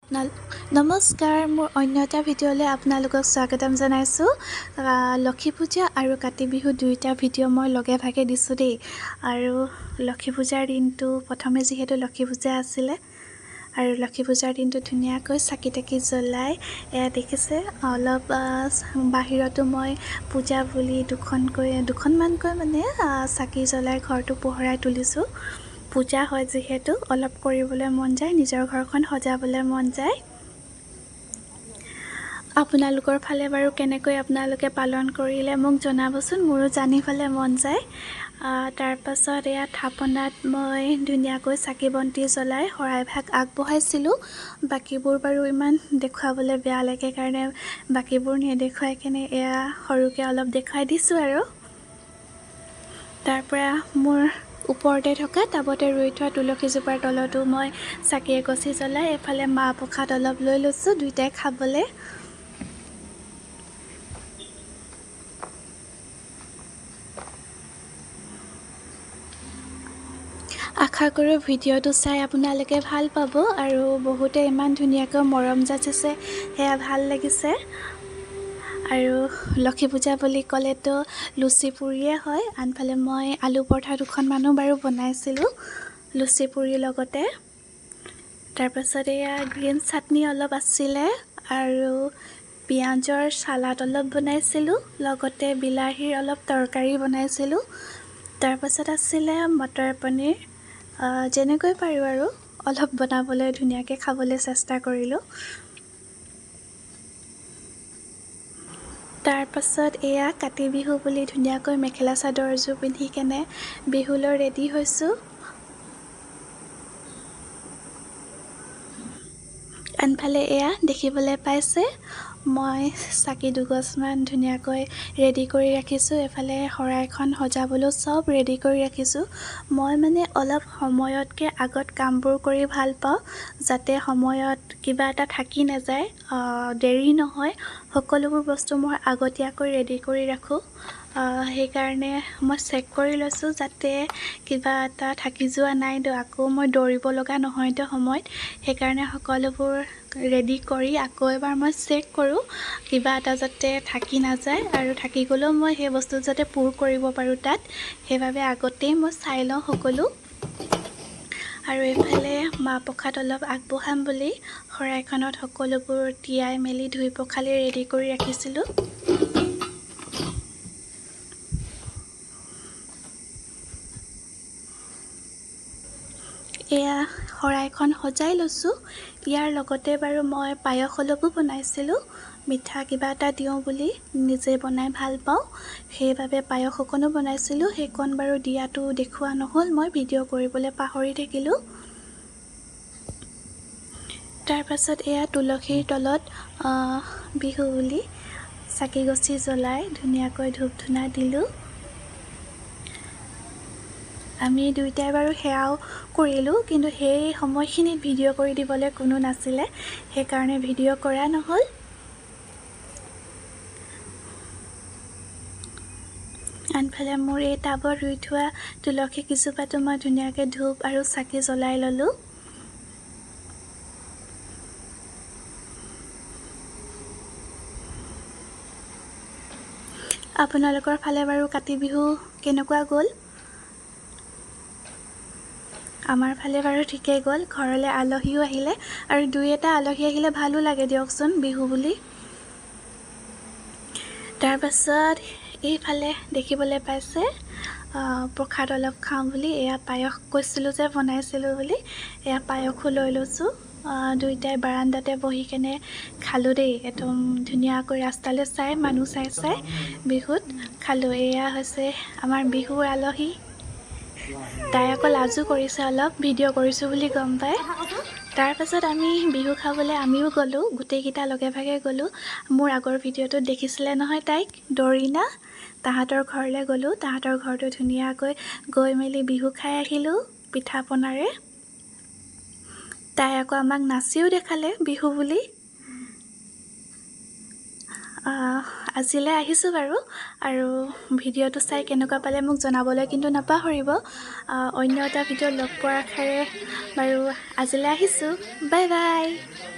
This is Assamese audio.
নমস্কাৰ, মোৰ অন্য এটা ভিডিঅ'লৈ আপোনালোকক স্বাগতম জনাইছোঁ। লক্ষী পূজা আৰু কাতি বিহু দুয়োটা ভিডিঅ' মই লগে ভাগে দিছোঁ দেই। আৰু লক্ষী পূজাৰ দিনটো প্ৰথমে যিহেতু লক্ষী পূজা আছিলে, আৰু লক্ষী পূজাৰ দিনটো ধুনীয়াকৈ চাকি তাকি জ্বলাই এয়া দেখিছে, অলপ বাহিৰতো মই পূজা বুলি দুখনমানকৈ মানে চাকি জ্বলাই ঘৰটো পোহৰাই তুলিছোঁ। পূজা হয় যিহেতু অলপ কৰিবলৈ মন যায়, নিজৰ ঘৰখন সজাবলৈ মন যায়। আপোনালোকৰ ফালে বাৰু কেনেকৈ আপোনালোকে পালন কৰিলে মোক জনাবচোন, মোৰো জানিবলৈ মন যায়। তাৰপাছত এয়া থাপনাত মই ধুনীয়াকৈ চাকি বন্তি জ্বলাই শৰাইভাগ আগবঢ়াইছিলোঁ। বাকীবোৰ বাৰু ইমান দেখুৱাবলৈ বেয়া লাগে কাৰণে বাকীবোৰ নেদেখুৱাই কেনে এয়া সৰুকৈ অলপ দেখুৱাই দিছোঁ আৰু। তাৰপৰা মোৰ ওপৰতে থকা টাবতে ৰুই থোৱা তুলসীজোপাৰ তলতো মই চাকি এগছি জ্বলাই এইফালে মাহ প্ৰসাদ অলপ লৈ লৈছোঁ দুইটাই খাবলৈ। আশা কৰোঁ ভিডিঅ'টো চাই আপোনালোকে ভাল পাব। আৰু বহুতে ইমান ধুনীয়াকৈ মৰম যাচিছে, সেয়া ভাল লাগিছে। আৰু লক্ষী পূজা বুলি ক'লেতো লুচি পুৰিয়ে হয়, আনফালে মই আলু পৰঠা দুখনমানো বাৰু বনাইছিলোঁ লুচি পুৰিৰ লগতে। তাৰপাছত এয়া গ্ৰীণ চাটনি অলপ আছিলে আৰু পিঁয়াজৰ চালাড অলপ বনাইছিলোঁ, লগতে বিলাহীৰ অলপ তৰকাৰী বনাইছিলোঁ। তাৰপাছত আছিলে মটৰ পনীৰ, যেনেকৈ পাৰোঁ আৰু অলপ বনাবলৈ ধুনীয়াকৈ খাবলৈ চেষ্টা কৰিলোঁ। তাৰপাছত এয়া কাতি বিহু বুলি ধুনীয়াকৈ মেখেলা চাদৰ এযোৰ পিন্ধি কেনে বিহুলৈ ৰেডি হৈছোঁ। আনফালে এয়া দেখিবলৈ পাইছে মই চাকি দুগছমান ধুনীয়াকৈ ৰেডি কৰি ৰাখিছোঁ। এইফালে শৰাইখন সজাবলৈও চব ৰেডি কৰি ৰাখিছোঁ। মই মানে অলপ সময়তকৈ আগত কামবোৰ কৰি ভাল পাওঁ, যাতে সময়ত কিবা এটা থাকি নাযায়, দেৰি নহয়। সকলোবোৰ বস্তু মই আগতীয়াকৈ ৰেডি কৰি ৰাখোঁ, সেইকাৰণে মই চেক কৰি লৈছোঁ যাতে কিবা এটা থাকি যোৱা নাই, আকৌ মই দৌৰিব লগা নহয়তো সময়ত। সেইকাৰণে সকলোবোৰ ৰেডি কৰি আকৌ এবাৰ মই চেক কৰোঁ কিবা এটা যাতে থাকি নাযায়, আৰু থাকি গ'লেও মই সেই বস্তু যাতে পূৰ কৰিব পাৰোঁ তাত, সেইবাবে আগতেই মই চাই লওঁ সকলো। আৰু এইফালে মাহ প্ৰসাদ অলপ আগবঢ়াম বুলি শৰাইখনত সকলোবোৰ তিয়াই মেলি ধুই পখালি ৰেডি কৰি ৰাখিছিলোঁ। এয়া শৰাইখন সজাই লৈছোঁ। ইয়াৰ লগতে বাৰু মই পায়স অলপো বনাইছিলোঁ, মিঠা কিবা এটা দিওঁ বুলি নিজে বনাই ভাল পাওঁ, সেইবাবে পায়স অকণো বনাইছিলোঁ। সেইকণ বাৰু দিয়াটো দেখুওৱা নহ'ল, মই ভিডিঅ' কৰিবলৈ পাহৰি থাকিলোঁ। তাৰপাছত এয়া তুলসীৰ তলত বিহু বুলি চাকি গছি জ্বলাই ধুনীয়াকৈ ধূপ ধূনা দিলোঁ। আমি দুয়োটাই বাৰু সেয়াও কৰিলোঁ, কিন্তু সেই সময়খিনিত ভিডিঅ' কৰি দিবলৈ কোনো নাছিলে, সেইকাৰণে ভিডিঅ' কৰা নহ'ল। আনফালে মোৰ এই টাবত ৰুই থোৱা তুলসী কেইজোপাতো মই ধুনীয়াকৈ ধূপ আৰু চাকি জ্বলাই ল'লোঁ। আপোনালোকৰ ফালে বাৰু কাতি বিহু কেনেকুৱা গ'ল? আমাৰ ফালে বাৰু ঠিকেই গ'ল। ঘৰলৈ আলহীও আহিলে, আৰু দুই এটা আলহী আহিলে ভালো লাগে দিয়কচোন বিহু বুলি। তাৰপাছত এইফালে দেখিবলৈ পাইছে প্ৰসাদ অলপ খাওঁ বুলি এয়া পায়স কৈছিলোঁ যে বনাইছিলোঁ বুলি, এয়া পায়সো লৈ লৈছোঁ। দুয়োটাই বাৰাণ্ডাতে বহি কেনে খালোঁ দেই, একদম ধুনীয়াকৈ ৰাস্তালৈ চাই মানুহ চাই চাই বিহুত খালোঁ। এয়া হৈছে আমাৰ বিহুৰ আলহী। তাই আকৌ লাজো কৰিছে অলপ ভিডিঅ' কৰিছোঁ বুলি গম পাই। তাৰপাছত আমি বিহু খাবলৈ আমিও গ'লোঁ, গোটেইকেইটা লগে ভাগে গ'লোঁ। মোৰ আগৰ ভিডিঅ'টোত দেখিছিলে নহয় তাইক, দৰিনা, তাহাঁতৰ ঘৰলৈ গ'লোঁ। তাহাঁতৰ ঘৰটো ধুনীয়াকৈ গৈ মেলি বিহু খাই আহিলোঁ পিঠা পনাৰে। তাই আকৌ আমাক নাচিও দেখালে বিহু বুলি। আজিলৈ আহিছোঁ বাৰু, আৰু ভিডিঅ'টো চাই কেনেকুৱা পালে মোক জনাবলৈ কিন্তু নাপাহৰিব। অন্য এটা ভিডিঅ' লগ পোৱাৰ আশাৰে বাৰু আজিলৈ আহিছোঁ। Bye bye.